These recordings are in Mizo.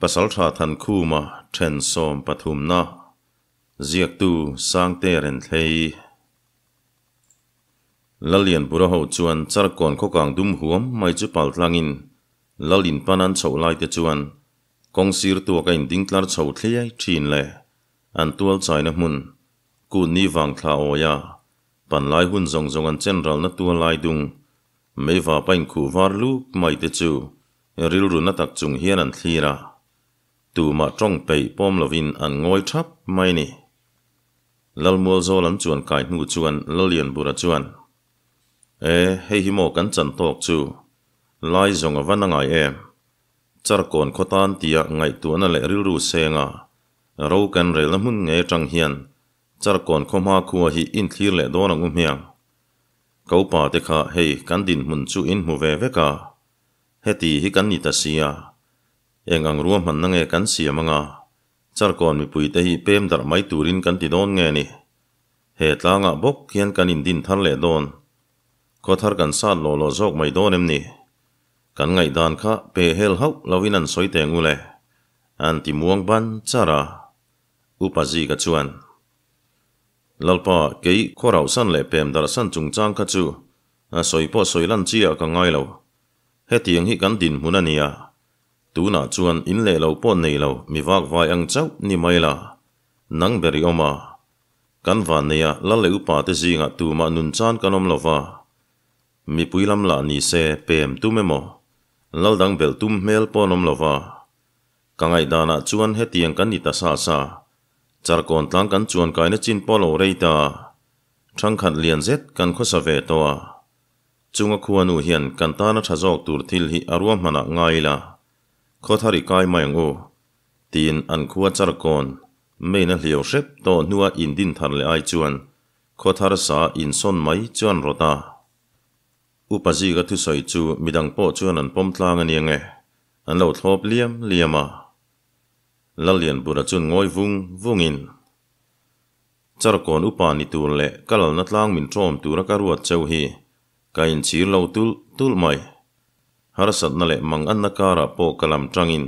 Pasaltha Thankhuma then sawmpathumna ziaktu Sangte Renthlei. Lalian Bura ho chuan Charkawn khawkang dum huam mai chu pal tlangin Lal in pan an chhoh lai te chuan kawng sir tuak a inding tlar chho thliai thin le an tual chaina hmun kut ni vang thla awia panlai hun zawng zawng an chen ralna tual lai dung meiva pain khuh var luk mai te chu rilru na tak chung hian an thlir a, tumah tawng peih pawm lovin an ngawi thap mai ni. Lalmualzawl an chuan kai hnu chuan Lalianbura chuan, E, hei hi maw kan chan tawk chu, lai zawng a va na ngai em? Charkawn khaw tan tia ngaihtuahna leh rilru senga ro kan relna hmun ngei atang hian Charkawn khaw hma khua hi inthlir leh dawn ang u hmiang. Ka upa te kha hei kan dinhmun chu in hmu ve vek a, heti hi kan ni ta sia, eng ang ruahmanna nge kan siam anga Charkawn mipuite hi pem darh mai turin kan ti dawn nge ni? He tlangah bawk hian kan indin thar leh dawn. Khaw thar kan sat lawh lawh zawk mai dawn em ni? Kan ngaihdan kha pe hel hauh lovin an sawi teng u le, an ti muang ban char a. Upa Zika chuan, Lalpa, kei khaw rauhsan leh pem darhsan chungchang kha chu a sawi pawh sawi lan chi ah ka ngai lo. Hetiang hi kan dinhmun a nia. Tunah chuan in leh lo pawh nei lo mi vak vai ang chauh ni mai la, nang ber i awm a. Kan van nei a, lal leh upa te zingah tumah nun chan kan awm lo va. Mipui lam lah ni se pem tum emaw, lal dang belh tum hmel pawh an awm lo va. Ka ngaihdanah chuan hetiang kan ni ta sa sa. Charkawn tlang kan chuan kaina chin pawh lo rei ta. Thangkhat lian zet kan khawsa ve tawh a. Chunga khuanu hian kan tana tha zawk tur thil hi a ruahmanah ngai ila, khaw thar i kai mai ang u, tiin an khua charkawn main a hliau hrep tawh hnua indin thar leh ai chuan khaw thar sa insawn mai chuan rawt a. Upa Zika thusawi chu midang pawh chuan an pawm tlang a nia nge, an lo thlawp liam liam a. Lallianbura chuan ngawi vung vungin. Charkawn upa ni tur leh ka lalna tlang min ṭawm tura ka ruat cheu hi ka inchhir lo tulh tulh mai. Harsatna leh manganna karah pawh ka lam ṭangin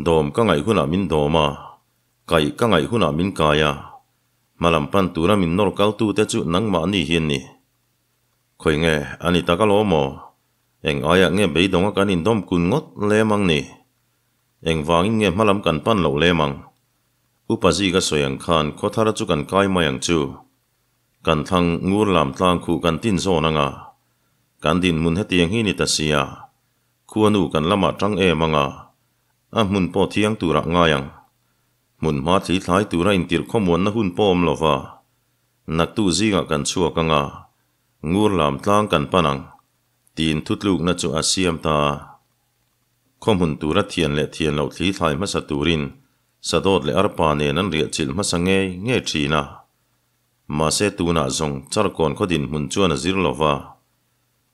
dawm ka ngaih hunah min dawm a, kaih ka ngaih hunah min kai a, hmalam pan tura min nawr kaltute chu nangmahni hi an ni. Khawi nge a ni tak alawm aw? Eng aiah nge beidawnga kan indawm kun ngawt lem ang ni? Engvangin nge hmalam kan pan loh lem ang? Upa Zika sawi ang khan khaw thara chu kan kai mai ang chu. Kan thlang ngur lam tlang khuh kan tin zawn ang a. Kan dinhmun hetiang hi ni ta sia. Khuanu kan lamah tang em ang a. A hmun pawh thiang turah ngai ang. Hmun hma thli thlai tura intirh khawmuanna hun pawh awm lo va. Naktu zingah kan chhuak ang a. Ngur lam tlang kan pan ang. Tiin thutlukna chu a siam ta a. Khaw hmun tura thian leh thian loh thli thlai hmasa turin Sadawt leh arpa nen an riah chilh hmasa ngei ngei thin a. Mahse tunah zawng Charkawn khaw dinhmun chuan a zir lo va,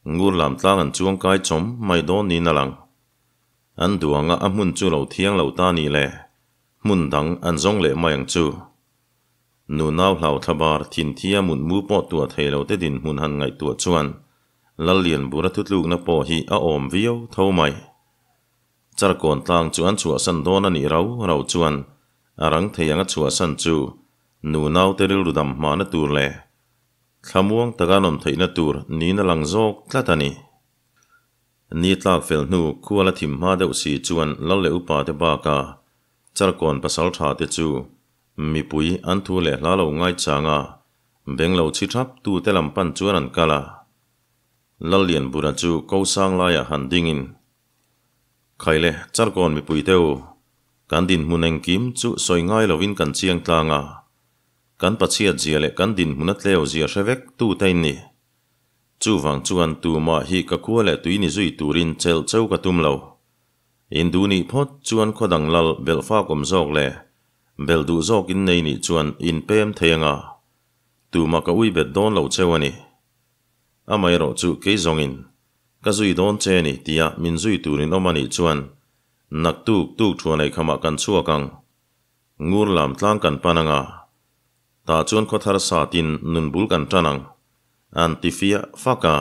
Ngur lam tlang an chuang kai chawm mai dawn niin a lang. An duang a a hmun chu lo thiang lo ta nih le, hmun dang an zawng leh mai ang chu. Nu nau hlau thlabar thinthia mutmu pawh tuah thei lo te dinhmun han ngaihtuah chuan Lallianbura thutlukna pawh hi a awm viau tho mai. Charkawn tlang chu an chhuahsan dawn a nih rau rau chuan a rang thei anga chhuahsan chu nu naute rilru dam hmahna tur leh thlamuang taka an awm theihna tur niin a lang zawk tlat a ni. Ni tlak fel hnu khual a thim hma deuh si chuan lal leh upa te baka Charkawn pasal tha te chu mipui an thu leh hla lo ngaichang a, beng lo chhi thap tute lam pan chuan an kal a. Lallianbura chu ko sang laiah han dingin Khaile, Charkawn mipui te u, kan dinhmun engkim chu sawi ngai lovin kan chiang tlang a, kan pachhiat zia leh kan dinhmun a tleu zia hre vek tu te in ni. Chuvang chuan tumah hi ka khua leh tui ni zui turin chelh cheu ka tum lo. In duh nih phawt chuan khaw dang lal belh fak awm zawk leh belh duh zawk in nei nih chuan in pem thei anga, tumah ka ui bet dawn lo cheu a ni. Amaherawh chu kei zawngin Ka zui dawn che ni tia min zui turin awm a nih chuan naktuk tuk thuan ei khamah kan chhuak ang. Ngur lam tlang kan pan ang a, tah chuan khaw thar satin nun bul kan tan ang, an ti fiah fak a.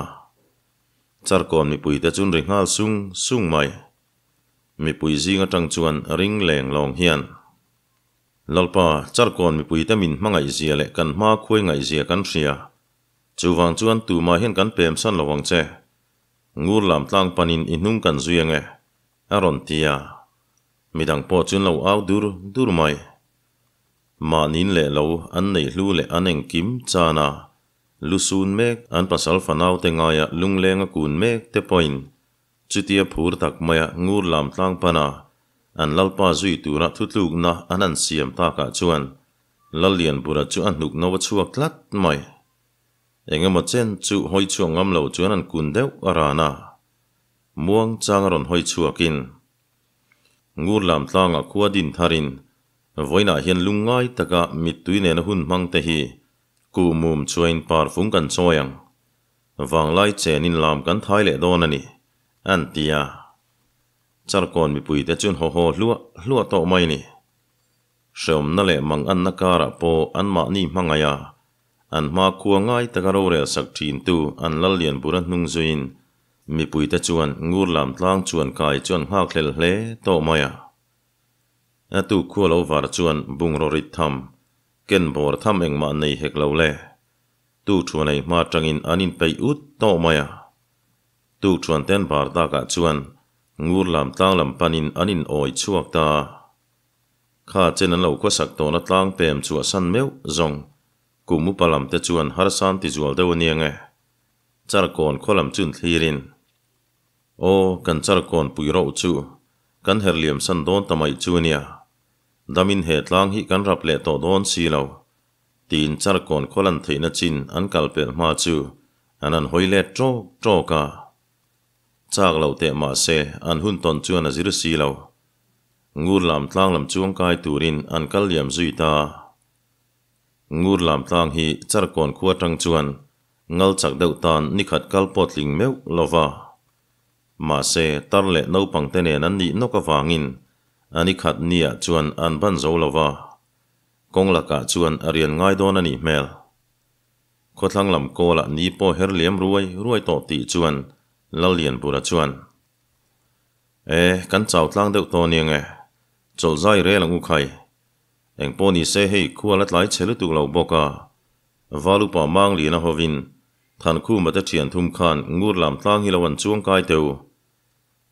Charkawn mipuite chun ri nghal sung sung mai. Mipui zing atang chuan ring leng lawng hian, Lalpa, Charkawn mipuite min hmangaihzia leh kan hma khuai ngaihzia kan hria. Chuvang chuan tumah hian kan pemsan lo ang che. Ngur lam tlang panin i hnung kan zui ange, a rawn ti a. Midang pawh chuan lo au dur dur mai. Mahni'n leh lo an nei hlu leh an engkim chan a, lusun mek an pasal fanaute ngaia lungleng a kun mek te pawhin chutia phur tak maia ngur lam tlang pana an lalpa zui tura thutlukna an han siam takah chuan Lallianbura chu a hnuk no a chhuak tlat mai. Eng emaw chen chu hawi chhuak ngam lo chuan an kun deuh a ran a. Muang chang a rawn hawi chhuakin Ngur lam tlangah khua din tharin vawiinah hian lungngai taka mittui nena hun hmang te hi kuhmum chuain parfung kan chawi ang. Vanglai chenin lam kan thai leh dawn a ni, an ti a. Charkawn mipuite chuan haw haw hluah hluah tawh mai a ni. Hreawmna leh manganna karah pawh anmahni hmangaih a, an hmakhua ngai taka rorel sak thintu an Lallianbura hnung zuiin mipuite chuan ngur lam tlang chuan kai chuan nghakhlel hle tawh mai a. A tuk khua lo var chuan bungraw rit tham, ken bawr tham engmah nei hek lo le. Tuk thuan ei hma atangin an inpeih ut tawh mai a. Tuk thuan ten bar takah chuan ngur lam tlang lam panin an in awi chhuak ta a. Kha chen an lo khawsak tawhna tlang pem chhuah san meuh zawng kum upa lam te chuan harsan ti zual deuh a nia nge. Charkawn khaw lam chun thlirin, Aw, kan charkawn pui roh chu kan her liam san dawn ta mai chu a nia. Damin he tlang hi kan rap leh tawh dawn si lo. Tiin charkawn khaw lan theihna chin an kal pelh hma chu an han hawi let ṭawk ṭawk a. Chak lo teh mah se an hun tawn chuan a zir si lo. Ngur lam tlang lam chuang kai turin an kal liam zui ta. Ngur lam tlang hi Charkawn khua atang chuan ngal chak deuh tan nikhat kal pawh tling meuh lo va. Mahse, tar leh naupang te nen an nih nawk avangin a nikhat niah chuan an ban zo lo va. Kawng lakah chuan a rian ngai dawn a nih hmel. Khawthlang lam kawlah ni pawh her liam ruai ruai tawh tih chuan Lallianbura chuan, E, kan chau tlang deuh tawh aniang e, chawlh zai rel ang u khai. Eng pawh ni se hei khua la tlai chhe lutuk lo bawk a. Valupa Mangliana hovin Thankhuma te thian thum khan ngur lam tlang hi lo an chuang kai teu.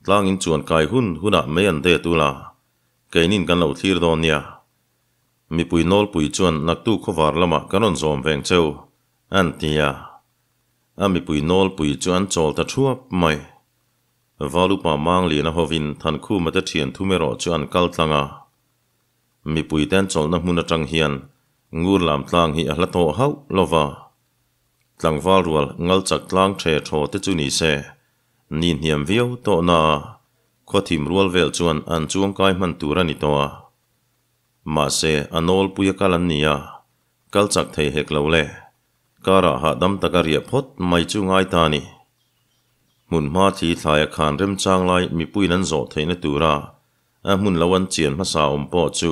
Tlang in chuan kai hun hunah mei an det ula, keinin kan lo thlir dawn nia. Mipui nawlpui chuan naktuk khawvar lamah kan rawn zawm veng cheu, an ti a. A mipui nawlpui chu an chawl ta thuap mai. Valupa Mangliana hovin Thankhuma te thian thum erawh chu an kal tlang a. Mipui ten chawlhna hmun atang hian ngur lam tlang hi a hla tawh hauh lo va. Tlangval rual ngal chak tlang the thaw te chu ni se, ni hniam viau tawh na a, khuathim rual vel chuan an chuangkai hman tur a ni tawh a. Mahse, a nawlpui a kal an ni a, kal chak thei hek lo le. Karah hahdam taka riah phawt mai chu ngai ta a ni. Hmun hma thli thlaia khan remchang lai mipuiin an zawh theihna tura a hmun lo an chian hmasa awm pawh chu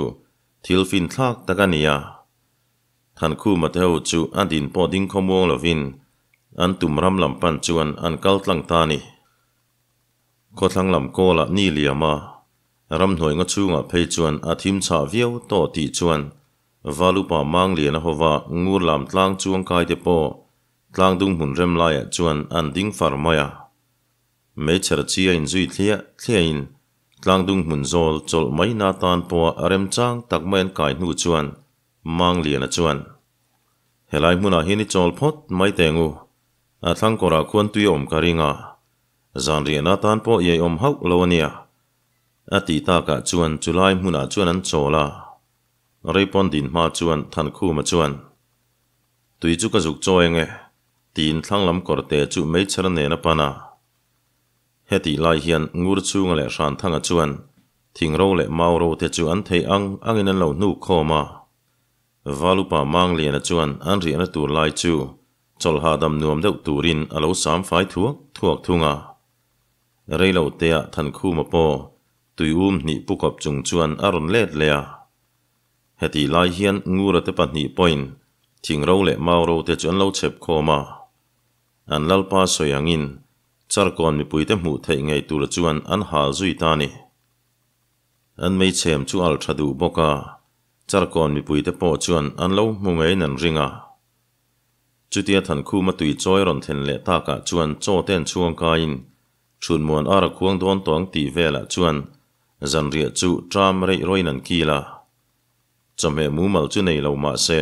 thil fin thlak tak a ni a. Thankhuma te ho chu a din pawh ding khawmuang lovin an tum ram lam pan chuan an kal tlang ta a ni. Khawthlang lam kawlah ni liam a, ramhnuai ngaw chhungah phei chuan a thim chhah viau tawh tih chuan Valupa Mangliana hova ngur lam tlang chuangkai te pawh Tlang dung hmun rem laiah chuan an ding far mai a. Meichher chi a inzui thliah thliahin tlang dung hmun zawl chawlh mai na tan pawha a remchang tak mai an kai hnu chuan Mangliana chuan, Helai hmunah hian i chawl phawt mai teng u, a thlang kawrah khuan tui a awm ka ring a, zan riahna tan pawh iai awm hauh lo a nia, a tih takah chuan chulai hmunah chuan an chawl a. Reipawn din hma chuan Thankhuma chuan, Tui chu ka zuk chaw eng e, tiin thlang lam kawrte chu meichher nen a pan a. Hetih lai hian ngur chhunga leh Hranthanga chuan thingro leh mauro te chu an theih ang angin an lo hnuk khawm a. Valupa Mangliana chuan an riahna tur lai chu chawlh hahdam nuam deuh turin a lo sam fai thuak thuak thung a. Reilo teah Thankhuma pawh tui um hnih pu kawp chung chuan a rawn let leh a. Hetih lai hian Ngura te pahnih pawhin thingro leh mauro te chu an lo chhep khawm a. An lalpa sawi angin Charkawn mipuite hmuh theih ngei tur chuan an hal zui ta a ni. An meichhem chu alh tha duh bawk a, Charkawn mipuite pawh chuan an lo hmu ngeiin an ring a. Chutia Thankhuma tui chawi rawn thlen leh takah chuan chaw te an chhuang kaiin Chhunmuan ar a khuang dawn tawh ang tih velah chuan zanriah chu ṭam reih rawin an kil a. Chawhmeh mumal chu nei lo mah se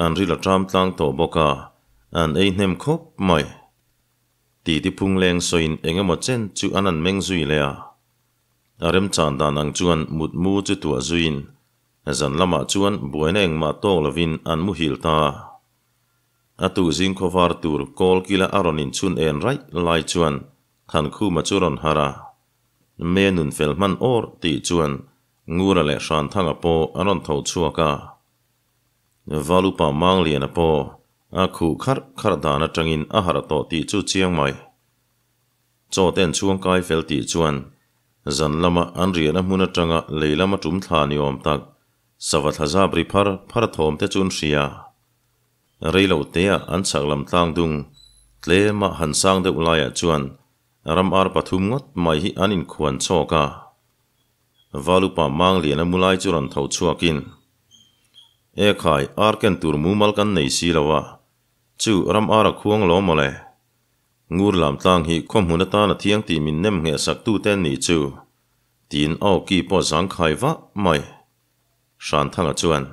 an ril a ṭam tlang tawh bawk a, an ei hnem khawp mai. Titi phung leng sawiin eng emaw chen chu an an meng zui leh a. A remchan dan ang chuan mutmu chu tuah zuiin zan lamah chuan buaina engmah tawk lovin an muhil ta a. A tu zing khawvar tur kawl kila a rawn inchhun en raih lai chuan Thankhuma chu rawn harh a. Me nun fel hman awr tih chuan Ngura leh Hranthanga pawh an rawn tho chhuak a. Valupa Mangliana pawh a khuh kharh kharh dan atangin a harh tawh tih chu chiang mai. Chaw te an chhuang kai fel tih chuan zan lama an riahna hmun atanga lei lama tum thla ni awm tak sava thla zap ri phar phar thawm te chu an hria. Rei lo teah an chhak lam tlang dung tlema han sang deuh laiah chuan ram ar pathum ngawt mai hi an inkhuan chawk a. Valupa Mangliana mu lai chu rawn tho chhuakin, E khai, ar ken tur mumal kan nei si lo a, chu ram ar a khuang lo mawle. Ngur lam tlang hi khaw hmun atan a thiang tih min nem ngheh sak tute an nih chu, tiin a awki pawh zangkhai vah mai. Hranthanga chuan,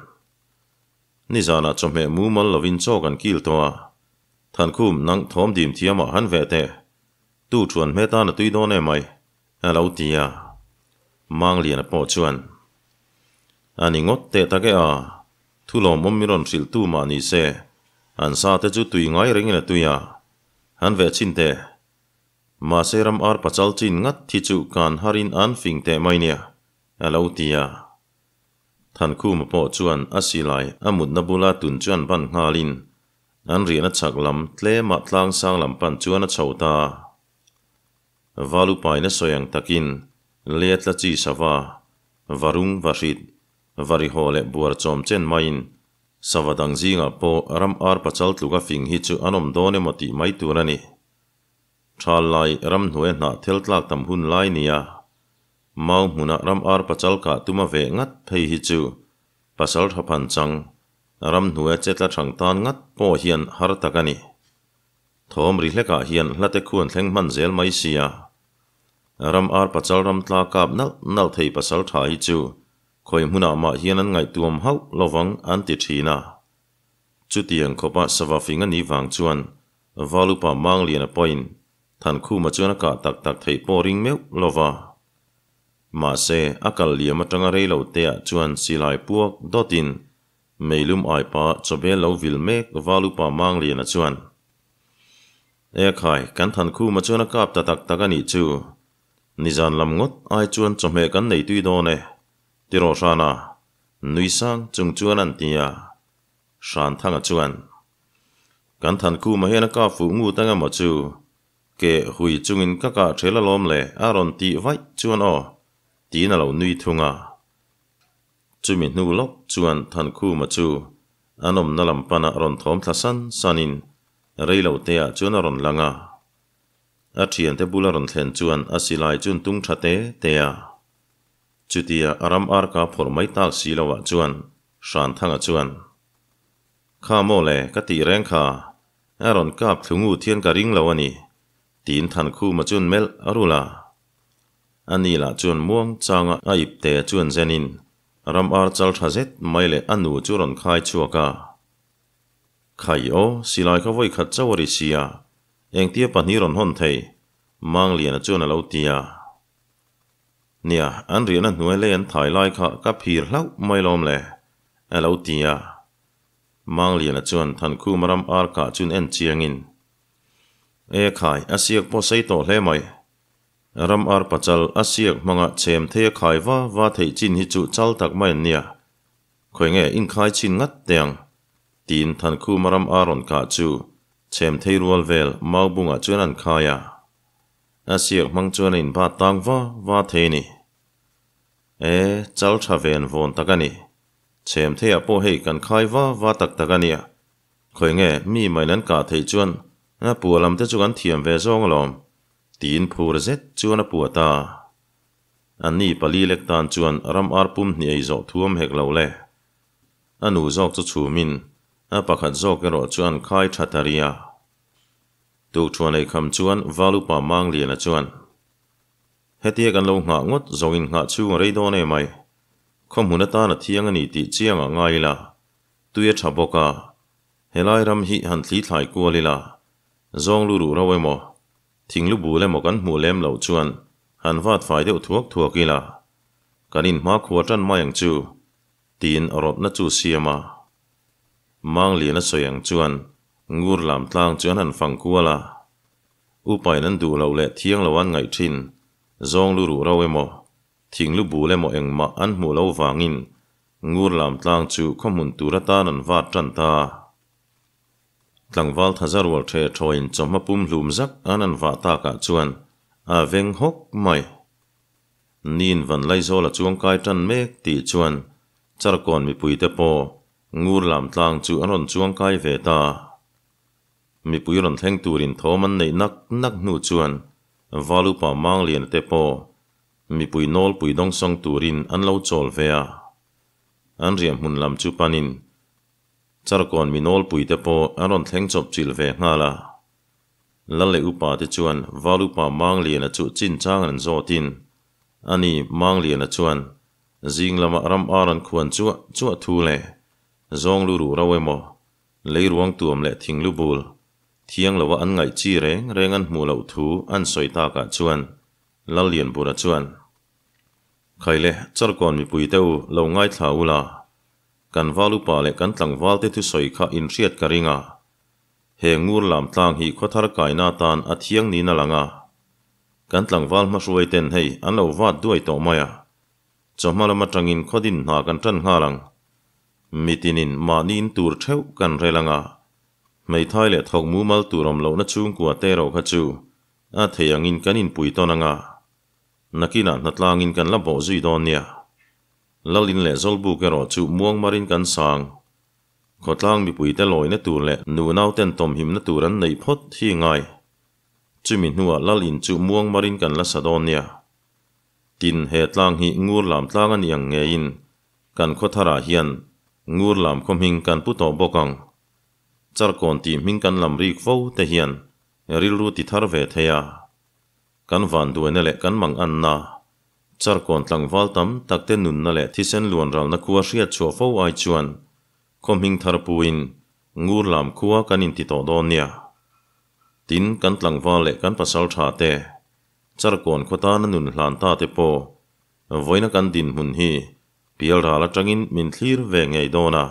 Nizanah chawhmeh mumal lovin chaw kan kil tawh a, Thankhum nang thawm dim thiamah han veh teh, tu thuan hme tan a tui dawn em ai, a lo ti a. Mangliana pawh chuan, A ni ngawt teh tak e a, thu lawmawm min rawn hrilh tu mah ni se, an sa te chu tui ngai rengin a tui a, han veh chhin teh. Mahse ram ar pachal chin ngat hi chu kan harin an fing teh mai nia, a lo ti a. Thankhuma pawh chuan a silai a mutna bula tun chuan ban nghalin an riahna chhak lam tlemah tlang sang lam pan chuan a chho ta. Valupaina sawi ang takin lei a tla chi sava, varung vahrit, varihaw leh buar chawm chen maiin sava dang zingah pawh ram ar pachal tluka fing hi chu an awm dawn emaw tih mai tur a ni. Thal lai ramhnuai hnah thel tlak tam hun lai nia. Mau hmuna ram ar pachal kah tuma veh ngat phei hi chu pasal tha phan chang, ramhnuaia che tla thang tan ngat pawh hian har tak a ni. Thawm ri hlekah hian hlate khuan thleng hman zel mai sia. Ram ar pachal ram tla kap nalh nalh thei pasal tha hi chu khawi hmunah mah hian an ngaihtuam hauh lovang an ti thin a. Chutiang khawpa sava fing a nih vang chuan Valupa Mangliana pawhin Thankhuma chuan a kah tak tak theih pawh ring meuh lo va. Mahse, a kal liam atanga rei lo teah chuan silai puak dawtin meilum aipa chawbel lo vil mek Valupa Mangliana chuan, E khai, kan Thankhuma chuan a kap ta tak tak a nih chu. Nizan lam ngawt ai chuan chawhmeh kan nei tui dawn e, ti rawh hran a, nui sang chung chuan an ti a. Hranthanga chuan, Kan Thankhuma hian a kap fuh ngut ang emaw chu? Ke hui chungin ka kah ṭhel alawm le a rawn tih vaih chuan aw, tiin a lo nui thung a. Chumi hnu lawk chuan Thankhuma chu an awmna lam pana rawn thawm thla san sanin rei lo teah chuan a rawn lang a. A ṭhiante bula rawn thlen chuan a silai chu an tung ṭha te te a. Chutia a ram arka phawrh mai tak si loah chuan Hranthanga chuan, Kha maw le, ka tih reng kha, a rawn kap thlu ngut hian ka ring lo a ni, tiin Thankhuma chuan melh a rul a. A ni lah chuan muang changa a ip te chuan zenin ram ar chal tha zet mai leh a nu chu rawn khai chhuak a. Khai aw, silai kha vawi khat chauh a ri sia, engtia pahnih rawn hawn thei, Mangliana chuan a lo ti a. Nia, an riahna hnuai lei an thai lai kha ka phir hlauh mai lawm le, a lo ti a. Mangliana chuan Thankhuma ram ar kah chun en chiangin, E khai, a siak pawh sei tawh hle mai. Ram ar pachal a siak hmanga chhem thei a khai va va theih chin hi chu chal tak mai an nia. Khawi nge inkhai chin ngat teh ang? Tiin Thankhuma ram ar rawn kah chu chhem thei rual vel mau bungah chuan an khai a. A siak hmang chuan a inbat tang va va thei a ni. E, chal tha ven vawn tak a ni. Chhem theiah pawh hei kan khai va va tak tak a nia. Khawi nge mi main an kah theih chuan a pua lam te chu kan thiam ve zawng alawm, tiin phur zet chuan a pua ta. Anni pali lek tan chuan ram ar pum hnih ei zawh thuam hek lo le. A nu zawk chu chhumin a pakhat zawk erawh chu an khai tha ta rih a. Tukṭhuan ei kham chuan Valupa Mangliana chuan, Hetia kan lo nghah ngawt zawngin nghah chhung a rei dawn em ai. Khaw hmun atan a thiang a ni tih chiangah ngai ila, tui a tha bawk a, helai ram hi han thli thlai kual ila, zawng lu ruh ro emaw, thing lu bul emaw kan hmuh lem loh chuan han vat fai deuh thuak thuak ila, kan inhma khua tan mai ang chu, tiin rawtna chu siam a. Manglian a sawi ang chuan ngur lam tlang chu an han fang kual a. Upain an duh loh leh thiang lo an ngaih thin, zawng lu ruh ro emaw, thing lu bul emaw engmah an hmuh lo vangin ngur lam tlang chu khaw hmun tur atan an vat tan ta a. Tlangval thaza rual the thawiin chawhma pum hlum zak an an vah takah chuan a veng hawk mai. Nin van Laizawl a chuangkai tan mek tih chuan Charkawn mipuite pawh ngur lam tlang chu an rawn chuangkai ve ta. Mipui rawn thleng turin thawm an neih nak nak hnu chuan Valupa Mangliana te pawh mipui nawlpui dawngsawng turin an lo chawl ve a. An riah hmun lam chu panin Charkawn mi nawlpui te pawh an rawn thleng chawp chilh ve nghal a. Lal leh upa te chuan Val upa Mangliana chu chinchang an zawtin ani Mangliana chuan zing lama ram ar an khuan chuah chuah thu leh zawng lu ruh ro emaw lei ruang tuam leh thing lu bul thiang loa an ngaih chi reng reng an hmuh loh thu an sawi takah chuan Lal Lianbura chuan Khaile Charkawn mipui te u lo ngaithla ula Kan val upa leh kan tlangval te thusawi kha inhriat ka ring a, he ngur lam tlang hi khawthar kaina atan a thiang niin a lang a. Kan tlangval hmahruai ten hei an lo vat duai tawh mai a, chawhma lam atangin khawdin hna kan tan nghal ang. Mitinin mahni in tur theuh kan rel ang a, hmeithai leh thawk mumal tur awm lohna chhungkua te erawh kha chu a thei angin kan inpui tawn ang a, nakinah hnatlangin kan la bawh zui dawn nia. Lalin leh Zawlbuk erawh chu muangmarin kan sang. Khawtlang mipuite lawina tur leh nunauten tawmhimna tur an neih phawt hi ngai. Chumi hnuah Lalin chu muangmarin kan la sa dawn nia. Tin, he tlang hi ngur lam tlang a ni ang ngeiin kan khawtharah hian ngur lam khaw hming kan pu tawh bawk ang. Charkawn tih hming kan lam rik fo te hian rilru ti thar ve thei a. Kan vanduaina leh kan manganna, Charkawn tlangval tam takte nunna leh thisen luanralna khua hriat chhuah fo ai chuan khaw hming thar puin ngur lam khua kan inti tawh dawn nia. Tin, kan tlangval leh kan pasal tha te, Charkawn khaw tana nun hlan ta te pawh vawiina kan dinhmun hi pialral atangin min thlir ve ngei dawn a.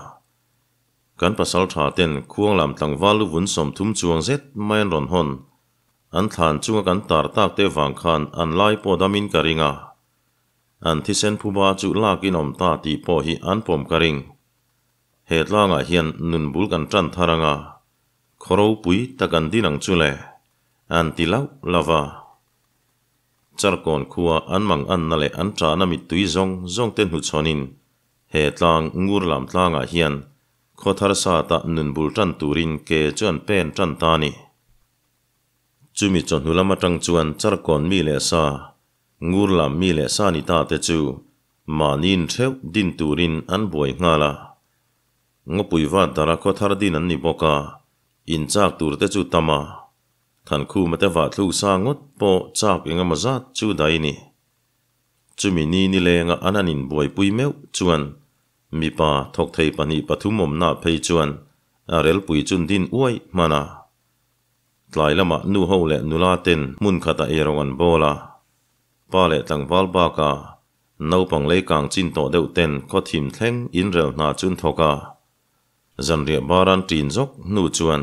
Kan pasal tha ten khuang lam tlangval lu vun 30 chuang zet mai an rawn hawn An thlan chunga kan tar tak te vang khan an lai pawh damin ka ring a, an thisen phuba chu lakin awm ta tih pawh hi an pawm ka ring. He tlangah hian nun bul kan tan thar anga, khaw ropui tak an din ang chu le, an ti lauh lauh a. Charkawn khua an mang anna leh an ṭahna mittui zawng zawng te hnuchhawnin he tlang ngur lam tlangah hian khaw thar sata nun bul tan turin ke chu an pen tan ta a ni. Chumi chawhnu lam atang chuan Charkawn mi leh sa, ngur lam mi leh sa ni ta te chu mahniin theuh din turin an buai nghal a. Ngawpui vat dara khaw thar din an ni bawk a, in chak tur te chu tam a, Thankhuma te vah thluk sa ngawt pawh chak eng emaw zat chu dai ni. Chumi ni nilenga an han inbuaipui meuh chuan mipa thawk thei pahnih pathum awmna phei chuan a relpui chun din uaih hman a. Tlai lamah nu ho leh nula ten hmun khatah eirawng an bawl a, pa leh tlangval bakah naupang lei kang chin tawh deuh ten khaw thim thleng inrel hna chu an thawk a. Zanriah bar an ṭin zawk hnu chuan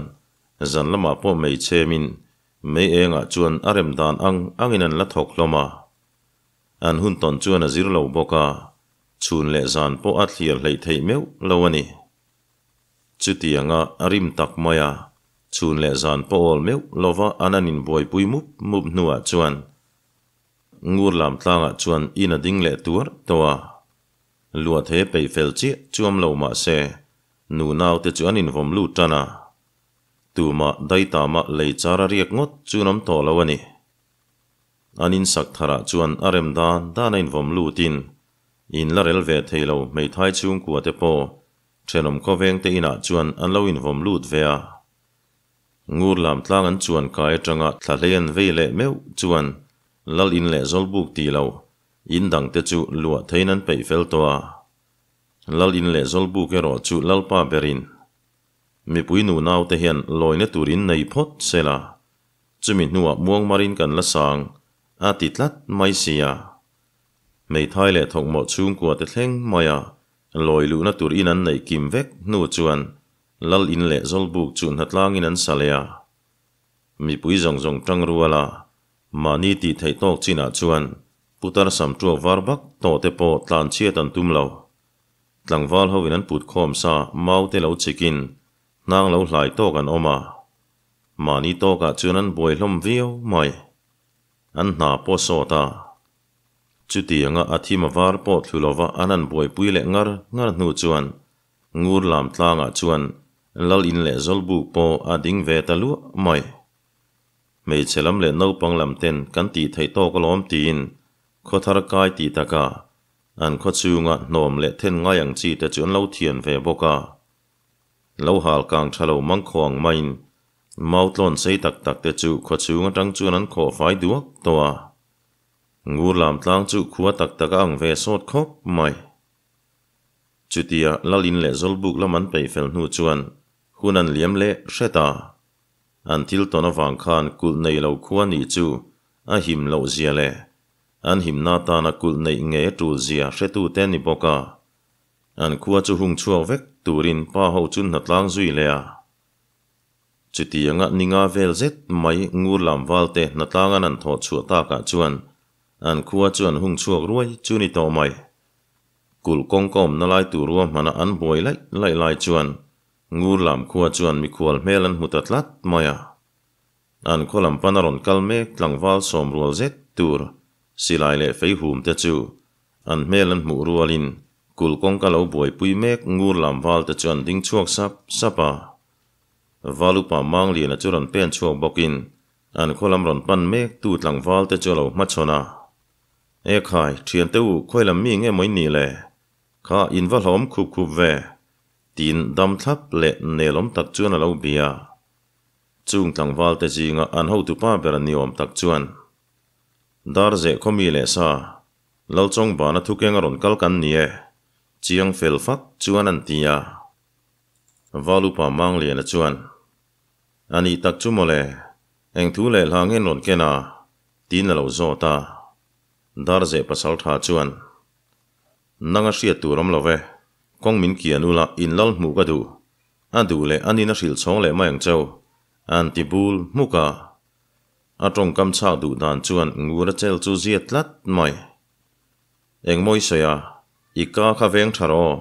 zan lamah pawh mei chhemin mei engah chuan a rem dan ang angin an la thawk hlawm a. An hun tawn chuan a zir lo bawk a, chhun leh zan pawh a thliar hleih theih meuh lo a ni. Chutianga a rim tak mai a, chhun leh zan pawh awl meuh lova an an inbuaipui mup mup hnuah chuan ngur lam tlangah chuan in a ding leh tuar tawh a. Luathe peih fel chiah chuam lo mah se, nu naute chu an invawm lut tan a. Tumah daitama lei char a riak ngawt chu an awm tawh lo a ni. An in sak tharah chuan a rem dan dan a invawm lutin in la rel ve thei lo hmeithai chhungkua te pawh thenawm khawveng te inah chuan an lo invawm lut ve a. Ngur lam tlang an chuan kai atanga thla hlei an vei leh meuh chuan Lal in leh Zawlbuk tih lo in dang te chu luah theiin an peih fel tawh a. Lal in leh Zawlbuk erawh chu Lalpa berin mipui nunau te hian lawina tur in nei phawt se la, chumi hnuah muangmarin kan la sang a ti tlat mai si a. Hmeithai leh thawkmawh chhungkua te thleng maia lawi luhna tur in an neih kim vek hnu chuan Lal in leh Zawlbuk chu hnatlangin an sa leh a. Mipui zawng zawng tang rual a, mahni tih theih tawk chinah chuan putar sam tuak var vak tawh te pawh tlan chhiat an tum lo. Tlangval hoin an put khawm sa mau te lo chikin hnang lo hlai tawk an awm a. Mahni tawkah chuan an buai hlawm viau mai. An hna pawh sawt a. Chutianga a thim a var pawh thlu lova an han buaipui leh ngar ngar hnu chuan Ngur lam tlangah chuan Lal in leh Zawlbuk pawh a ding ve ta luah mai. Hmeichhe lam leh naupang lam ten kan tih theih tawk alawm tiin khawthar kai tih takah an khaw chhunga hnawm leh then ngai ang chi te chu an lo thian ve bawk a. Lo hal kang tha lo mangkhaw ang maiin mau tlawn sei tak tak te chu khaw chhung atang chuan an khawh fai duak tawh a. Ngur lam tlang chu khua tak tak a ang ve sawt khawp mai. Chutia Lal in leh Zawlbuk lam an peih fel hnu chuan hun an liam leh hret a. An thil tawn avang khan kulh nei lo khua nih chu a him loh zia leh an himna atana kulh neih ngei a tul zia hretute a ni bawk a. An khua chu hung chhuak vek turin pa ho chu hnatlang zui leh a. Chutianga ninga vel zet mai ngur lam valte hnatlang an han thawh chhuah takah chuan an khua chu an hung chhuak ruai chu ni tawh mai. Kulh kawngka awmna lai tur ruahmana an buai laih laih lai chuan Ngur lam khua chuan mikhual hmel an hmu ta tlat mai a. An khaw lam pana rawn kal mek tlangval sawm rual zet tur silai leh fei hum te chu an hmel an hmuh rualin kulh kawngka lo buaipui mek Ngur lam val te chu an ding chhuak sap sap a. Valupa Mangliana chu rawn pen chhuak bawkin an khaw lam rawn pan mek tu tlangval te chu a lo hmachhawn a. E khai, thiante u, khawi lam mi nge maw in nih le? Kha in va hlawm khup khup ve, tiin dam thlap leh nelawm tak chuan a lo bia. Chung tlangval te zinga an hotupa ber a niawm tak chuan, Dar zeh khaw mi leh sa, Lalchawng bana thukeng a rawn kal kan ni e, chiang fel fak chuan an ti a. Valupa Mangliana chuan, A nih tak chu mawle, eng thu leh hla nge an rawn ken a? Tiin a lo zawt a. Darzeh pasaltha chuan, Nang a hriat tur awm lo ve, kawng min kian ula in lal hmuh ka duh. A duh leh a nin a hrilh chhawng leh mai ang cheu, an ti bul hmuk a. A tawngkam chhak duh dan chuan ngur a chel chu ziat tlat mai. Engmaw i sawi a, i ka kha veng tha rawh aw,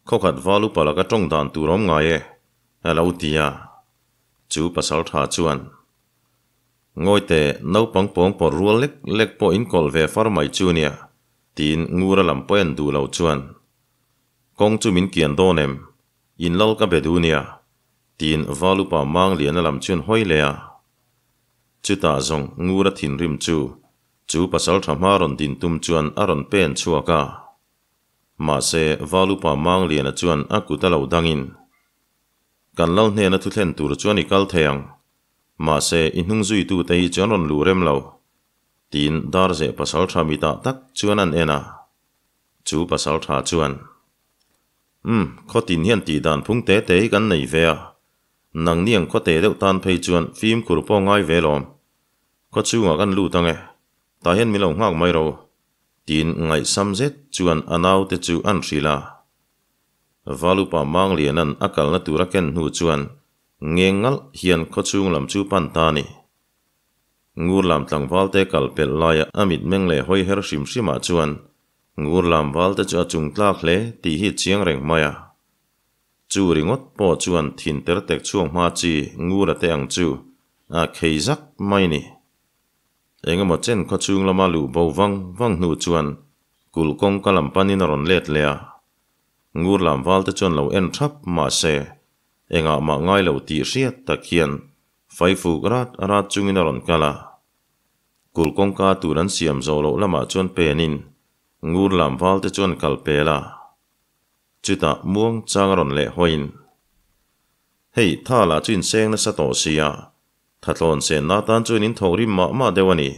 khawkhat val upa laka tawng dan tur awm ngai e, a lo ti a. Chu pasaltha chuan. Ngawite, naupang pawng pawrh rual lek lek pawh in kawlh ve far mai chu nia, tiin Ngura lam pawh en duh lo chuan, Kawng chu min kian dawn em? In lal ka be duh nia, tiin Valupa Mangliana lam chuan hawi leh a. Chutah zawng Ngura thinrim chu, chu pasaltha hma rawn din tum chuan a rawn pen chhuak a. Mahse, Valupa Mangliana chuan a kut a lo dangin, Kan lal hnena thu thlen tur chuan i kal thei ang. Mahse, i hnung zuitute hi chuan rawn luh rem lo, tiin Darzeh pasaltha mitah tak chuan an en a. Chu pasaltha chuan, Umm, khawtin hian tih dan phung te te hi kan nei ve a, nangni ang khawte deuh tan phei chuan fimkhur pawh ngai ve lawm. Khawchhungah kan lut ang e, tah hian min lo nghak mai ro, tiin ngaihsam zet chuan a naute chu an hrilh a. Valupa Mangliana'n a kalna tur a ken hnu chuan Ngeng ngalh hian khawchhung lam chu pan ta a ni. Ngur lam tlangvalte kal pelh laia a mitmeng leh hawi her hrim hrimah chuan Ngur lam valte chu a chung tlak hle tih hi chiang reng mai a. Chu ringawt pawh chuan thin ter tek chhuak hma chi Ngura te ang chu a khei zak mai ni. Engemaw chen khawchhung lama luh bo vang vang hnu chuan kulh kawngka lam panin a rawn let leh a. Ngur lam valte chuan lo en thap mahse Engah mah ngai lo tih hriat tak hian faifuk rat rat chungin a rawn kal a. Kulh kawngka tur an siam zawh loh lamah chuan penin ngur lam val te chuan kal pel a. Chutah muang chang a rawn leh hawiin, Hei, tha lah chu inseng nasa tawh sia, thatlawn senna atan chuan in thawk rim mah mah deuh a ni,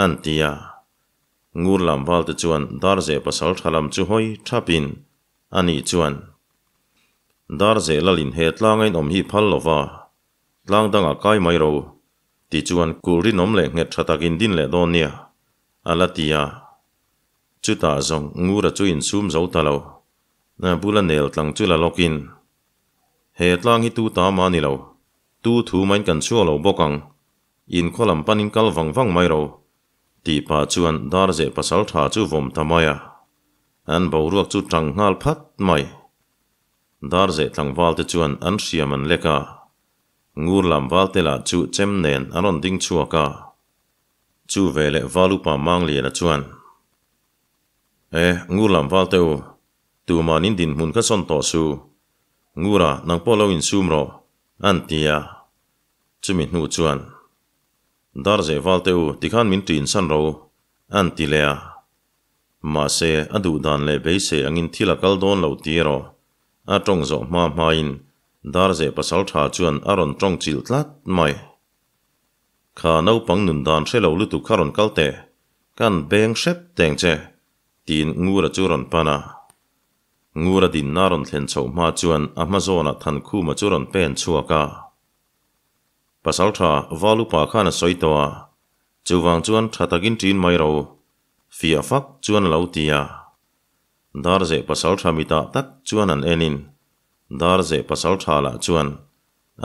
an ti a. Ngur lam val te chuan Darzeh pasal tha lam chu hawi thapin ani chuan, Darzeh lalin he tlanga in awm hi phal lova, tlang dangah kai mai ro, tichuan kulh rinawm leh nghet tha takin din leh dawn nia, a la ti a. Chutah zawng Ngura chu insum zo ta lo. A bula nel tlang chu la lawkin, He tlang hi tu ta mah ni lo. Tu thu main kan chhuak lo bawk ang. In khaw lam panin kal vang vang mai ro. Tih pah chuan Darzeh pasal tha chu vawm ta mai a. An boruak chu tang nghal phat mai. Darzeh tlangval te chuan an hriam an lek a. Ngur lam val te lah chu chem nen an rawn ding chhuak a. Chu veleh Valupa Mangliana chuan, E, Ngur lam val teh u, tuman in dinhmun kha sawn tawh su. Ngura, nang pawh lo insum rawh, an ti a. Chumi hnu chuan, Darzeh val teh u, tikhan min ṭinsan rawh u, an ti leh a. Mahse, a duh dan leh beisei angin thil a kal dawn lo ti erawh a ṭawng zawh hma hmain Darzeh pasalṭha chuan a rawn ṭawng chilh tlat mai. Kha naupang nun dan hre lo lutuk kha rawn kal teh, kan beng hrep teng che, tiin Ngura chu rawn pan a. Ngura dinna rawn thlen chhoh hma chuan a hma zawnah Thankhuma chu rawn pen chhuak a. Pasaltha Valupa khan a sawi tawh a, chuvang chuan tha takin ṭin mai ro, fiah fak chuan a lo ti a. Darzeh pasaltha mitah tak chuan an enin Darzeh pasaltha lah chuan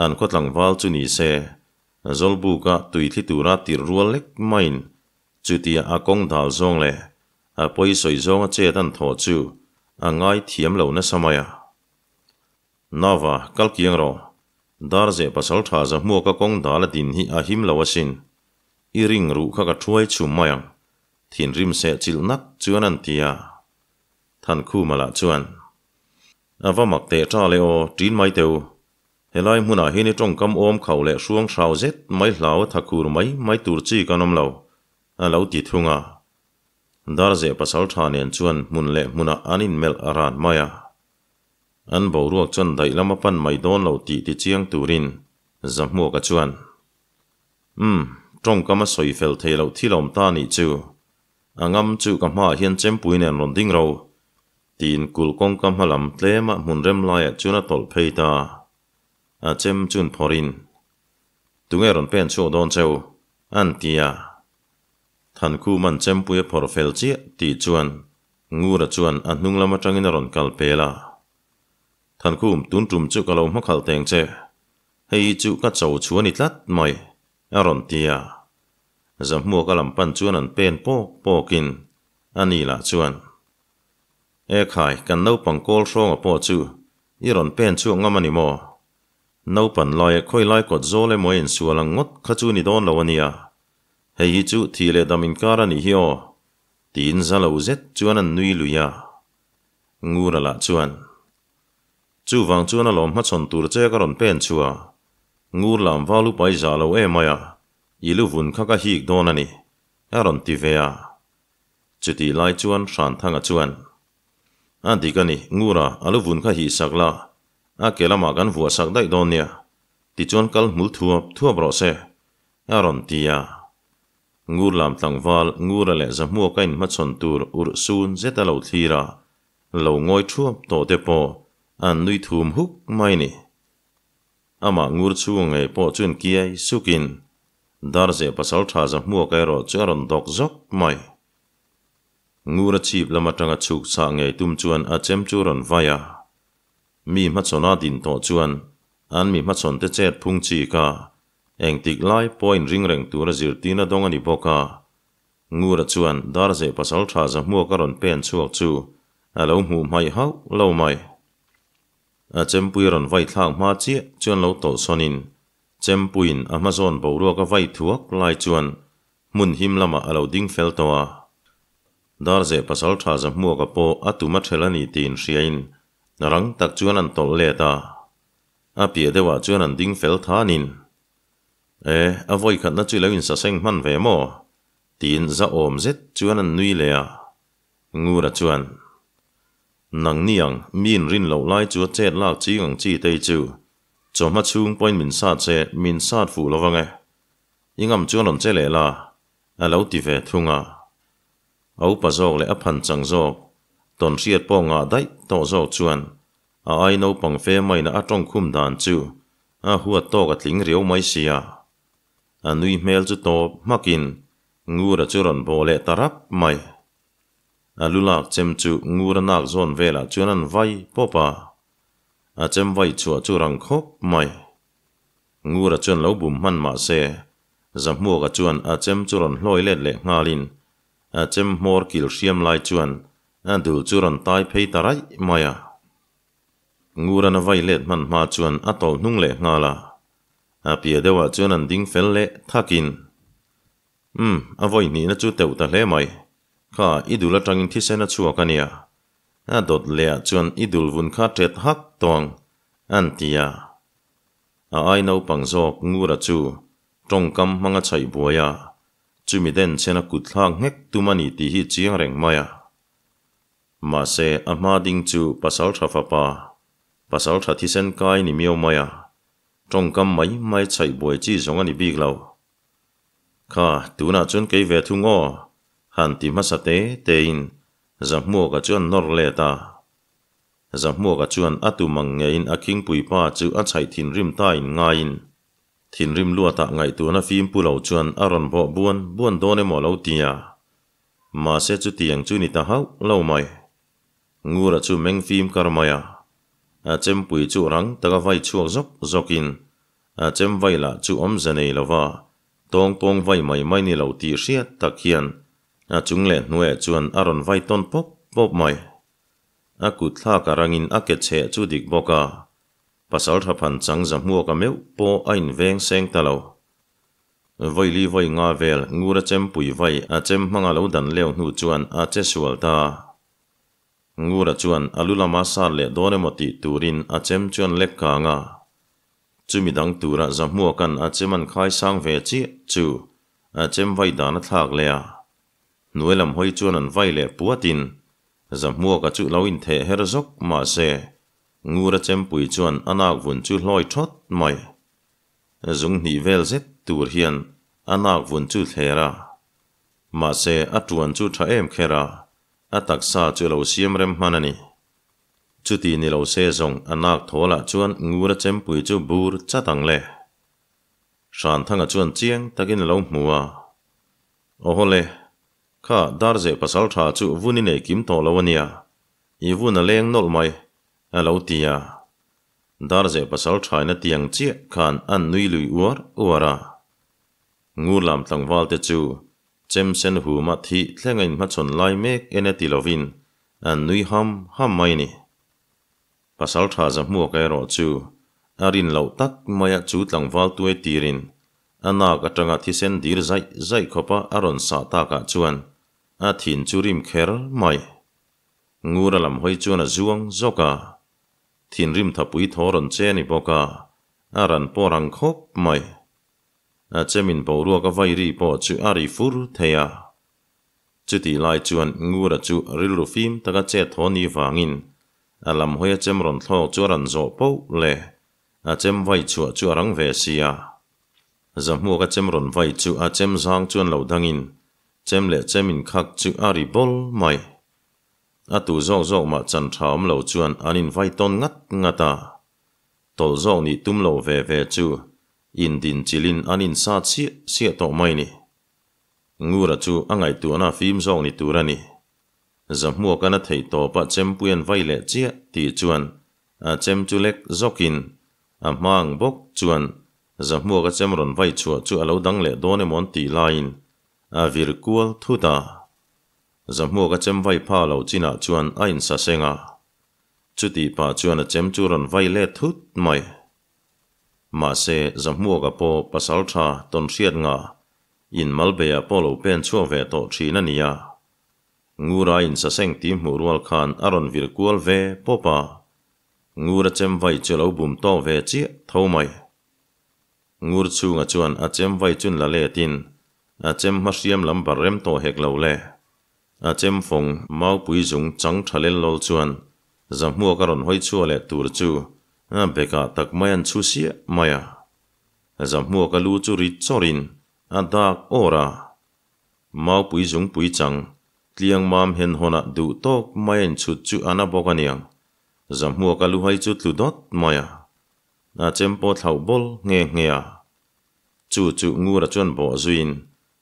An khaw tlangval chu ni se, Zawlbuka tui thli tura tirh rual lek maiin chutia a kawng dal zawng leh a pawi sawi zawnga chet an thawh chu a ngai thiam lo nasa mai a. Nava, kal kiang rawh. Darzeh pasal tha zahmuaka kawng dal a din hi a him lo asin. I ring ruh kha ka thuai chhum mai ang. Thinrim seh chilh nak chuan an ti a. Thankhuma lah chuan. A va mak teh ta le aw, ṭin mai teh u. Helai hmunah hian i ṭawngkam awm khauh leh hruang hrau zet mai hlau a tha khur mai mai tur chi kan awm lo, a lo ti thung a. Darzeh pasal ṭha nen chuan hmun leh hmunah an inmelh a ran mai a. An boruak chuan daih lam a pan mai dawn lo tih ti chiang turin Zahmuaka chuan, Umm, ṭawngkam a sawi fel thei loh thil awm ta nih chu. A ngam chu ka hmaah hian chempui nen rawn ding ro. Tiin kulh kawngka hma lam tlema hmun rem laiah chuan a tawlh phei ta. A chem chun phawrhin, Tunge rawn pen chhuak dawn cheu? an ti a. Thankhuma'n chempui a phawrh fel chiah tih chuan Ngura chuan a hnung lam atangin a rawn kal pel a. Thankhum, tun tum chu ka lo hmakhalh teng che. Hei hi chu ka cho chu a ni tlat mai, a rawn ti a. Zahmuaka lam pan chuan an pen pawk pawkin a ni lah chuan, E khai, kan naupang kawl hrawnga pawh chu i rawn pen chhuak ngam a ni maw? Naupan laia khawi lai kawt zawl emaw a insual ang ngawt kha chu ni dawn lo a nia. Hei hi chu thih leh dam inkar a nih hi aw, tiin za lo zet chuan an nui lui a. Ngura lah chuan, Chuvang chuan a lawm hmachhawn tur che ka rawn pen chhuah. Ngur lam val upa i zah lo em mai a, i lu vun kha ka hik dawn a ni, a rawn ti ve a. Chutih lai chuan Hranthanga chuan, A dik a ni, Ngura, a lu vun kha hih sak la, a ke lamah kan vuah sak daih dawn nia, tichuan kal hmul thuap thuap rawh se, a rawn ti a. Ngur lam tlangval, Ngura leh Zahmuaka inhmachhawn tur urh sun zet a lo thlir a, lo ngawi thuap tawh te pawh an nui thum huk mai ni. Amah ngur chhunga ngei pawh chuan kiai sukin Darzeh pasal tha Zahmuaka erawh chu a rawn dawk zawk mai. Ngura chhip lam atanga chhuk chhah ngei tum chuan a chem chu a rawn vai a. Mi hmachhawn a din tawh chuan an mi hmachhawn te chet phung chi ka engtik lai pawh inring reng tura zirtirna dawng a ni bawk a. Ngura chuan Darzeh pasal tha Zahmuaka rawn pen chhuak chu a lo hmuh hmaih hauh lo mai. A chempui rawn vai thlak hma chiah chuan lo tawlh sawnin chempuiin a hma zawn boruak a vai thuak lai chuan hmun him lamah a lo ding fel tawh a. Darzeh pasal tha Zahmuaka pawh a tum a ṭhel a ni tiin hriain rang tak chuan an tawlh let a. A piah deuhah chuan an ding fel thanin, E, a vawikhatna chu i lo insaseng hman ve maw? Tiin zahawm zet chuan an nui leh a. Ngura chuan, Nangni ang, mi inrin loh lai chu a chet lak ching ang chi tei chu. Chawhma chhung pawhin min sat se, min sat fuh lo vang e. I ngam chuan rawn che leh la, a lo ti ve thung a. A upa zawk leh a phan chang zawk, tawn hriat pawh ngah daih tawh zawk chuan a ai naupang fe maina a tawngkhum dan chu a huat tawk a tling riau mai sia. A nui hmel chu tawp hmakin Ngura chu rawn bawh leh ta rap mai. A lu lak chem chu Ngura nak zawn velah chuan an vai pawp a. A chem vai chhuah chu rang khawp mai. Ngura chuan lo bum hman mah se, Zahmuaka chuan a chem chu rawn hlawi let leh nghalin a chem hmawr kil hriam lai chuan a dul chu rawn tai phei ta raih mai a. Ngura'n a vai let hman hma chuan a tawlh hnung leh nghal a. A piah deuhah chuan an ding fel leh thakin, Umm, a vawi hnihna chu teuh ta hle mai. Kha, i dul atangin thisen a chhuak a nia. A dawt lehah chuan i dul vun kha ṭet hak tawng, an ti a. A ai naupang zawk Ngura chu tawngkam hmanga chhaih buai a, chumi den chhena kut thlak nghek tum a ni tih hi chiang reng mai a. Mahse, a hma ding chu pasal tha fapa, pasal tha thisen kai ni miau mai a, tawngkam mai mai chhaih buai chi zawng a ni bik lo. Kha, tunah chuan kei ve thung aw, han ti hmasa te tein Zahmuaka chuan nawr let a. Zahmuaka chuan a tum ang ngeiin a khingpui pa chu a chhaih thinrim ta in ngaiin, thinrim luatah ngaihtuahna fim pu lo chuan a rawn bawh buan buan dawn emaw lo ti a. Mahse chutiang chu ni ta hauh lo mai. Ngura chu meng fim kar mai a. A chempui chu rang taka vai chhuak zawk zawkin a chem vai lah chu awmze nei lova tawng pawng vai mai mai ni lo tih hriat tak hian a chung leh hnuaiah chuan a rawn vai tawn pawp pawp mai. A kut thlak a rangin a ke chheh chu dik bawk a, pasal tha phan chang zahmuaka meuh pawh a inveng seng ta lo. Vawili vawi nga vel Ngura chempui vai a chem hmanga lo dan leu hnu chuan a che sual ta. Ngura chuan a lu lama sat leh dawn emaw tih turin a chem chuan lek kang a. Chumi dang tura Zahmuaka'n a chem an khai sang ve chiah chu a chem vai dan a thlak leh a. Hnuai lam hawi chuan an vai leh puatin Zahmuaka chu lo intheh her zawk mahse Ngura chempui chuan a nak vun chu hlawi thawt mai. Zung hnih vel zet tur hian a nak vun chu thler a. Mahse a tuan chu tha em kher a, a taksa chu lo siam rem hman a ni. Chuti ni lo se zawng a nak thawlah chuan Ngura chempui chu bur chat ang le. Hranthanga chuan chiang takin a lo hmu a. Awhawle, kha Darzeh pasal tha chu vun i nei kim tawh lo a nia, i vun a leng nawlh mai, a lo ti a. Darzeh pasal thaina tiang chiah khan an nui lui uar uar a. Ngur lam tlangval te chu chem sen huma thih thleng a inhmachhawn lai mek en e ti lovin an nui ham ham mai ni. Pasal tha Zahmuak erawh chu a rin loh tak maia chu tlangval tuai tirin a nak atanga thisen dir zaih zaih khawpa a rawn sah takah chuan a thin chu rim kher mai. Ngura lam hawi chuan a zuang zawk a, thinrim thapui thaw rawn che a ni bawk a, a ran pawh rang khawp mai. A chemin boruak a vai ri pawh chu a ri fur thei a. Chutih lai chuan Ngura chu rilru fim taka chet thaw ni vangin a lam hawi a chem rawn thlawk chu a rawn zawh poh le a chem vai chhuah chu a rang ve si a. Zahmuak a chem rawn vai chu a chem zang chuan lo dangin chem leh chem inkhak chu a ri bawl mai. A tu zawk zawk mah chan tha awm lo chuan an invai tawn ngat ngat a. Tawlh zawk nih tum lo ve ve chu indin chilhin an insat siah siah tawh mai ni. Ngura chu a ngaihtuahna fim zawk ni tur a ni. Zahmuakan a theih tawpa chempui an vai leh chiah tih chuan a chem chu lek zawkin a hma ang bawk chuan Zahmuaka chem rawn vai chhuah chu a lo dang leh dawn emaw an tih laiin a vir kual thut a. Zahmuaka chem vai pha lo chinah chuan a insaseng a. Chutih pah chuan a chem chu rawn vai let thut mai. Mahse, Zahmuaka pawh pasal tha tawn hriat nga in Malbeia pawh lo pen chhuak ve tawh thin a ni a. Ngura insaseng tih hmuh rual khan a rawn vir kual ve pawp a. Ngura chem vai chu a lo bum tawk ve chiah tho mai. Ngur chhunga chuan a chem vai chun la letin A chem hma hriam lam bar rem tawh hek lo le. A chem fawng maupui zung chang tha lel lawl chuan Zahmuak a rawn hawi chhuah leh tur chu a bekah tak mai an chhu siah mai a. Zahmuak a lu chu ri chawrhin a dak awr a. Maupui zungpui chang tliang mam hen hawnah duh tawk mai a inchhut chu a na bawk aniang. Zahmuak a luhai chu tlu dawt mai a. A chem pawh thlauh bawl nghe nghe a. Chu chu Ngura chuan bawh zuiin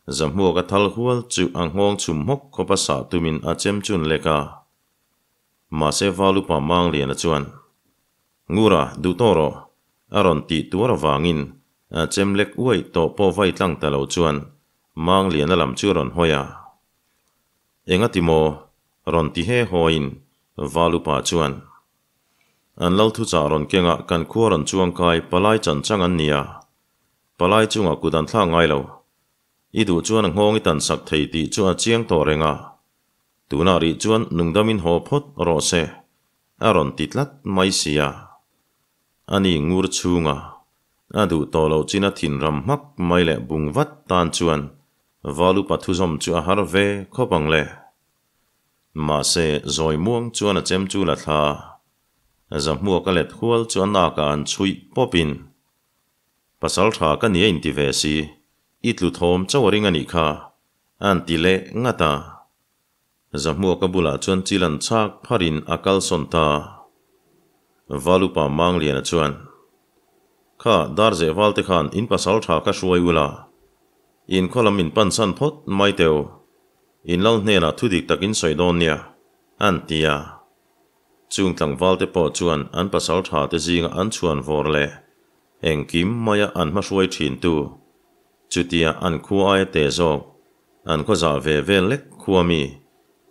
Zahmuak a thal hual chu a nghawng chhum hmawk khawp a sah tumin a chem chun lek a. Mahse Valupa Mangliana chuan, Ngura, duh tawh rawh, a rawn tih tuar avangin a chem lek uaih tawh pawh vai tlang ta lo chuan Mangliana lam chu a rawn hawi a. Engati maw? rawn ti he hawiin Valupa chuan, An lal thuchah rawn kengah kan khua rawn chuangkai palai chan chang an ni a, palai chungah kut an thlak ngai lo. I duh chuan a nghawng i tan sak thei tih chu a chiang tawh reng a. Tunah rih chuan nungdamin haw phawt rawh se, a rawn ti tlat mai si a. Ani ngur chhunga a duh tawh loh chin a thinram hmak mai leh bung vat tan chuan Valupa thuzawm chu a har ve khawp ang le. Mahse, zawi muang chuan a chem chu la thla a, Zahmuak a let hual chu a nakah an chhuih pawpin, Pasal tha ka ni a inti ve si, i tlu thawm chauh a ring a nih kha, A'n ti leh ngat a. Zahmuaka bulah chuan chil an chhak pharin a kalsawn ta. Valupa Mangliana chuan, Kha, Darzeh Valte khan in pasal tha kha hruai ula, in khaw lam in pansan phawt mai teu, in lal hnenah thu dik tak in sawi dawn nia, a'n ti a. Chung tlangvalte pawh chuan an pasal tha te zinga an chhuan vawr leh engkim maia an hmahruai thintu, Chutia an khua aia te zawk, an khaw zah ve vel lek khua mi,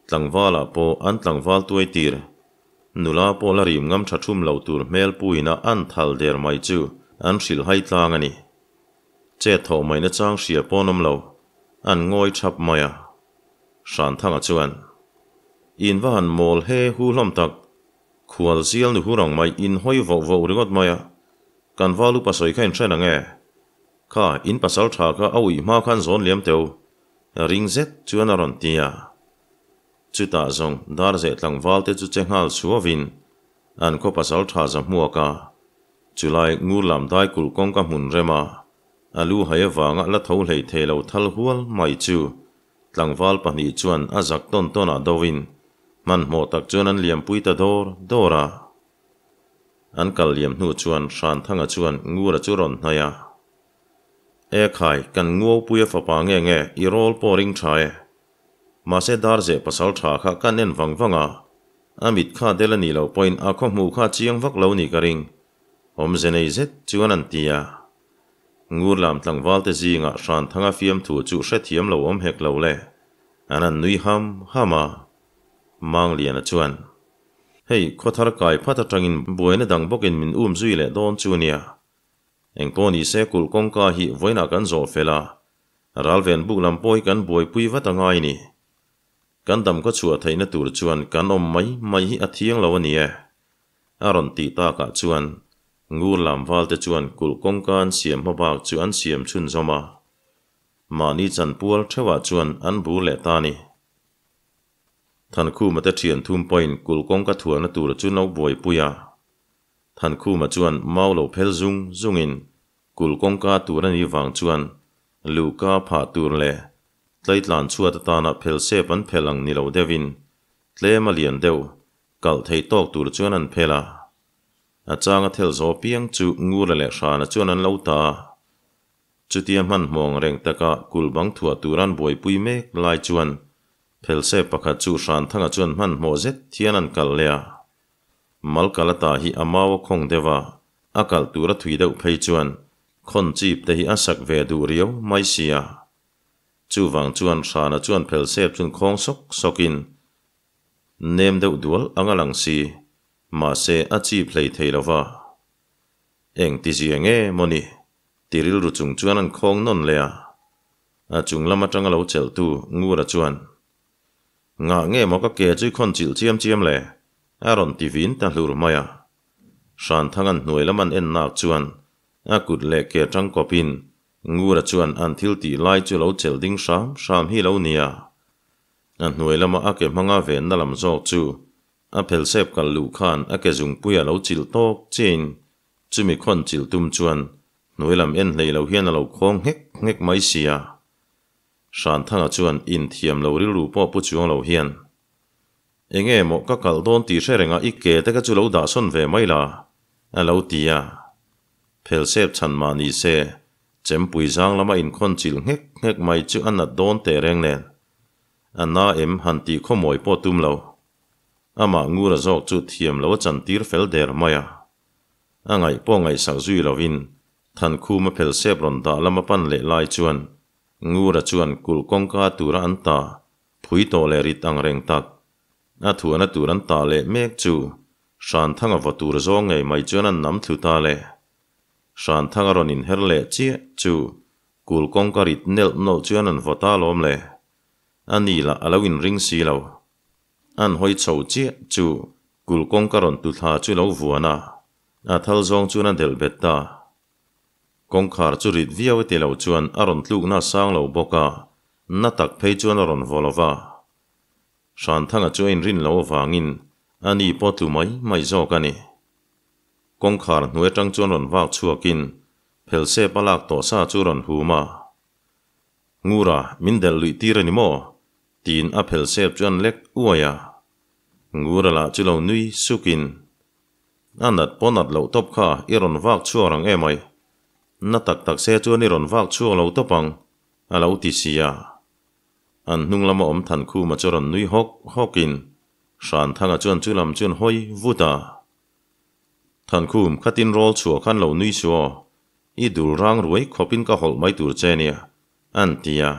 tlangvalah pawh an tlangval tuai tir. Nula pawh la rim ngam tha thum lo tur hmel puina an thal der mai chu an hrilh hai tlang a ni. Chet thawh mai nachang hria pawn awm lo, an ngawi thap mai a. Hranthanga chuan, In va han mawl he hu hlawm tak, khual zial nu hur ang mai in hawi voh voh ringawt mai a, kan val upa sawi kha in hre nang e? Kha, in pasal tha kha a uih hma khan zawn liam teu, ring zet chuan a rawn ti a. Chutah zawng Darzeh tlangval te chu che nghal chhuavin an khaw pasal tha za hmuak a, chulai ngur lam dai kulh kawngka hmun rem a, a lu hai avanga la tho hlei thei lo thal hual mai chu tlangval pahnih chuan a zak tawn tawnah dovin hmanhmawh tak chuan an liampui ta dawr dawr a. An kal liam hnu chuan Hranthanga chuan Ngura chu rawn hnaih a. E khai, kan Nguaupuia fapa nge nge i rawl pawh ring tha e. Mahse Darzeh pasal tha kha kan en vang vang a, a mit kha del a nih loh pawhin a khaw hmuh kha chiang vak lo ni ka ring. Awmze nei zet chuan an ti a. Ngur lam tlangvalte zingah Hranthanga fiamthu chu hrethiam lo awm hek lo le. An han nui ham ham a. Mangliana chuan. Hei, khawthar kai phat atangin buaina dang bawkin min um zui leh dawn chu nia. Engpawh ni se kulh kawngka hi vawiinah kan zawh fel a, ralven buk lam pawh hi kan buaipui vat a ngai ni. Kan dam khaw chhuah theihna tur chuan kan awm mai mai hi a thiang lo a ni e. A rawn tih takah chuan ngur lam valte chuan kulh kawngka an siam hma bak chu an siam chhunzawm a. Mahni chanpual theuhah chuan an bur leh ta a ni. Thankhuma te thian thum pawhin kulh kawngka thuahna tur chu no buaipui a. Thankhuma chuan mau lo phel zung zungin kulh kawngka tur a nih vang chuan luhka phah tur leh tleitlan chhuat atana phel sep an phel ang ni lo deuhin tlem a lian deuh kalh thei tawk tur chuan an phel a. A changa thel zaw piang chu Ngura leh Hrana chuan an lo ta a. Chutia hmanhmawng reng taka kulh bang thuah tur an buaipui mek lai chuan Phelse pakhat chu Hranthanga chuan hmanhmawh zet hian an kalh leh a. Mal kal ata hi a mau a khawng deuh a, a kalh tur a thui deuh phei chuan khawn chip te hi a sak ve duh riau mai si a. Chuvang chuan Hrana chuan phelsep chun khawng sawk sawkin nem deuh dual ang a lang si, mahse a chip hlei thei lo va. Eng ti zia nge maw ni? Ti rilru chung chuan an khawng nawn leh a. A chung lam atanga lo chelhtu Ngura chuan, Ngah nge maw ka ke chu i khawn chilh chiam chiam le? a rawn ti vin ta hlur mai a. Hranthanga'n hnuai lam an en nak chuan a kut leh ke tang kawpin Ngura chuan an thil tih lai chu lo chelh ding hram hram hi lo nia. A hnuai lama a ke hmanga venna lam zawk chu a phelsep kalh luh khan a ke zungpui a lo chilh tawk chiahin chumi khawn chilh tum chuan hnuai lam en hlei lo hian a lo khawng nghek nghek mai sia. Hranthanga chuan inthiam lo rilru pawh pu chuang lo hian, Enge maw ka kalh dawn tih hre renga i ke te kha chu lo dah sawn ve mai la, a lo ti a. Phelsep chhan mah ni se, chempui zang lama inkhawn chilh nghek nghek mai chu a nat dawn teh reng nen. A na em han tih khawmawi pawh tum lo. Amah Ngura zawk chu thiam lo a chantir fel der mai a. A ngaih pawh ngaihsak zui lovin Thankhuma phelsep rawn dah lama pan leh lai chuan Ngura chuan kulh kawngka tura an ta phui tawh leh rit ang reng tak a thuahna tur an tah leh mek chu Hranthanga vaw tur zawng ngei mai chuan an nam thlu ta le. Hranthanga rawn inher leh chiah chu kulh kawngka rit nelh nawlh chuan an vaw ta lawm le. A ni lah a lo inring si lo. An hawi chho chiah chu kulh kawngka rawn tu thla chu lo vuan a, a thal zawng chuan a delh bet ta. Kawngkhar chu rit viau e ti lo chuan a rawn tlukna a sang lo bawk a, na tak phei chuan a rawn vaw lo va. Hranthanga chu a inrin lo avangin a ni pawh tlu mai mai zawk a ni. Kawngkhar hnuai atang chuan rawn vak chhuakin phelsep a lak tawh sa chu rawn hum a. Ngura, min delh luih tir a ni maw? tiin a phelsep chu an lek uai a. Ngura lah chu lo nui sukin A nat pawh nat loh tawp kha i rawn vak chhuak rang emai. Na tak tak se chuan i rawn vak chhuak lo tawp ang, a lo ti si a. An hnung lama awm Thankhuma chu rawn nui hawk hawkin Hranthanga chuan chu lam chuan hawi vut a. Thankhum, khatin rawl chhuah khan lo nui suh aw, i dul rang ruai khawpin ka hawlh mai tur che nia, an ti a.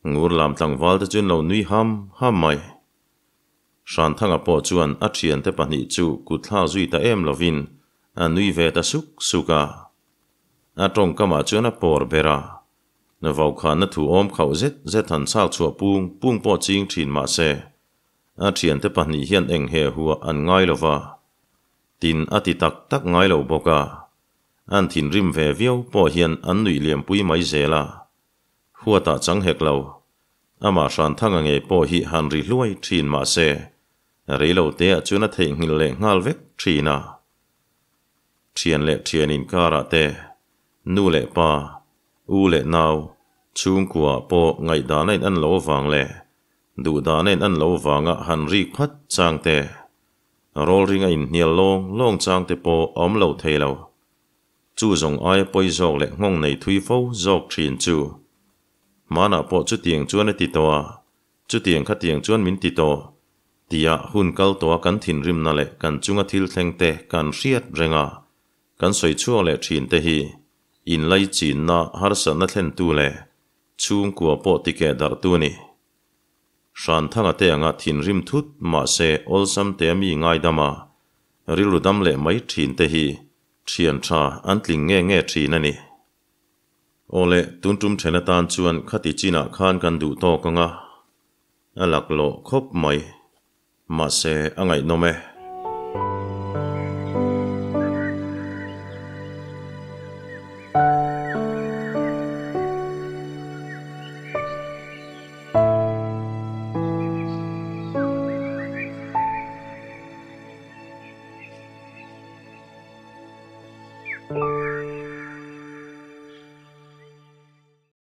Ngur lam tlangval te chuan lo nui ham ham mai. Hranthanga pawh chuan a thiante pahnih chu kut thlak zui ta em lovin a nui ve ta suk suk a. A tawngkamah chuan a pawr ber a. Vaukhana thu awm khauh zet zet han chhak chhuah pung pung pawh ching thin mah se, a thiante pahnih hian eng he huah an ngai lo va, tin a ti tak tak ngai lo bawk a. An thinrim ve viau pawh hian an nuih liampui mai zel a. Huatah chang hek lo. Amah Hranthanga ngei pawh hi han ri hluai thin mah se, reilo teah chuan a theihnghilh leh nghal vek thin a. Thian leh thian inkarah te, nu leh pa, u leh nau, chhungkua pawh ngaihdan a in an lo vang leh duhdan a in an lo vanga han rik phat chang te, rawlring a inhnial lawng lawng chang te pawh a awm lo thei lo. Chu zawng aia pawi zawk leh nghawng nei thui fo zawk thin chu. Hmanah pawh chutiang chuan a ti tawh a, chutiang khatiang chuan min ti tawh, tia hun kal tawha kan thinrimna leh kan chunga thil thleng te kan hriat reng a, kan sawi chhuak leh thin te hi inlaichinna harsatna thlentu leh chhungkua pawh tikeh darhtu a ni. Hranthanga te anga thinrim thut mahse awlsam tea mi ngaidam a, rilru dam leh mai thin te hi thian tha an tling nge nge thin a ni. Awle, tun tum then atan chuan khati chinah khan kan duh tawk ang a, a laklawh khawp mai. Mahse, a ngaihnawm e.